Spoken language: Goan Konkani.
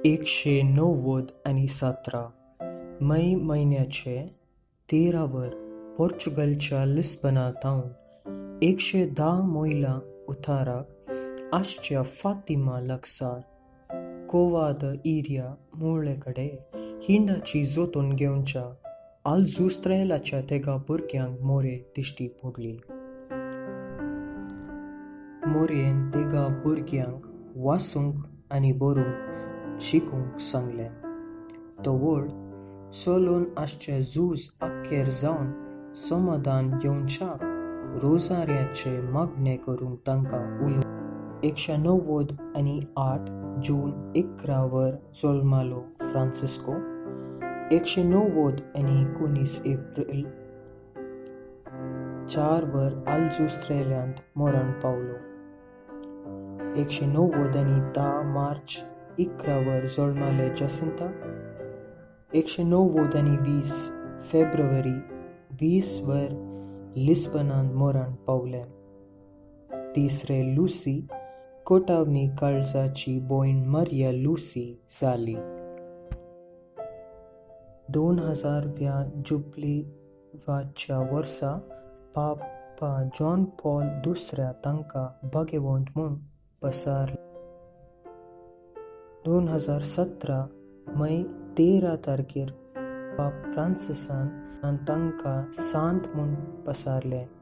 197 मे म्हयन्याचे 13 वर पोर्चुगलच्या लिस्बना थावन 110 मैलां उताराक आसच्या फातिमा लागसार कोवा the इरिया मुळे कडेन हिंडाची जोतून घेवच्या आलजुस्त्रेलाच्या तेगा भुरग्यांक मोरे दिश्टी पडली. मोरयेन तेगा भुरग्यांक वाचूंक आनी बरोवंक शिकूंक सांगलें. तो व्हड चलून आसचें झूज अखेर जावन समाधान येवच्याक रोजार्याचें मागणें करूंक तांकां उलो. 198 जून 11 वर जल्मालो फ्रांसिस्को 199 एप्रिल 4 वर आलजुस्त्रेल्यांत मरण पावलो. 190 मार्च 11 वर जल्माले जासिंता 190 फेब्रुवारी 20 वर लिस्बनांत मरण पावले. तिसरे लुसी कोटावनी काळजाची भयण मारिया लुसी जाली. 2000 व्या जुबलीवाच्या वर्सा पापा जॉन पॉल दुसऱ्या तांकां भाग्यवंत म्हूण पसारले. 2017 मे 13 तारखेर पाप फ्रांसिसान तांकां सांत म्हूण पसारले.